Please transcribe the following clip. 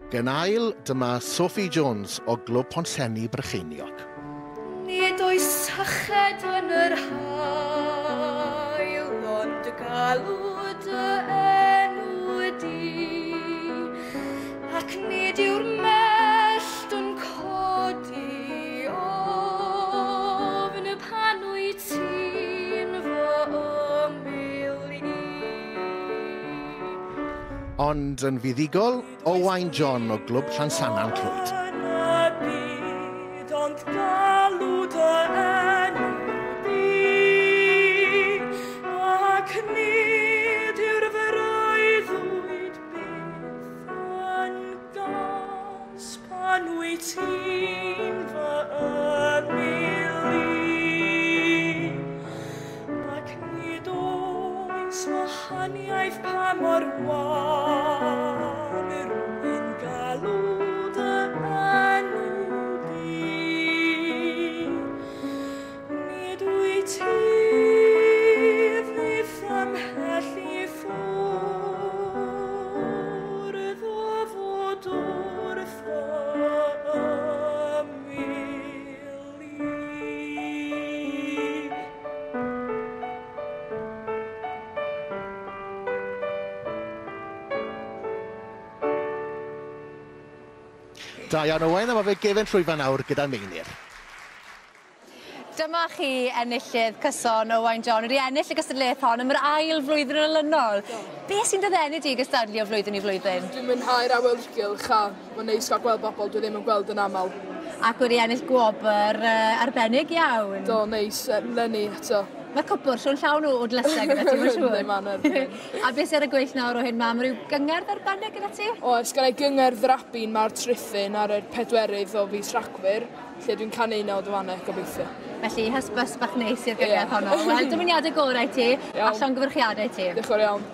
Ac yn ail, dyma Sophie Jones o Glwb Pontsenni Brycheiniog. Nid oes syched yn yr haul, ond galw dy enw di, ac nid yw'r mellt yn codi ofn pan wyt ti'n fy ymyl i. Ond yn fuddugol, Owain John o Glwb Llansannan Clwyd. Yn y byd, ond galw dy enw di, ac nid yw'r freuddwyd byth yn gas pan wyt ti'n fy ymyl i. Ac nid oes wahaniaeth pa mor wan rwy'n galw dy enw di. Nid wyt ti fyth ymhell i ffwrdd o fod wrth fy ymyl i. Da iawn Owain, a mae fe gefen llwyfan nawr gyda Meinir. Dyma chi enillydd cyson Owain John wedi ennill y gystadleuaeth hon am yr ail flwyddyn olynol. Be sy'n dy ddenu di i gystadlu o flwyddyn i flwyddyn? Dwi'n mwynhau'r awyrgylch a mae'n neis cael gweld bobl dwi ddim yn gweld yn aml. Ac wedi ennill gwobr arbennig iawn. Do, neis, leni eto. Mae cwpwr siwn llawn o dlysau gyda ti, mae'n siŵr. Yndi, ma'n erbyn. A beth sydd ar y gweill nawr o hyn, mam? Rhyw gyngerdd arbennig gyda ti? Oes, gen i gyngerdd Rabin mae'r Trithyn ar yr 4 o fis Rhagfyr, lle dwi'n canu unawd o fanna, gobeithio. Felly, hysbys bach neis i'r gyngerdd Ie. honno. Wel, dymuniadau gorau i ti, a Iawn. llongyfarchiadau i ti. Diolch yn fawr iawn.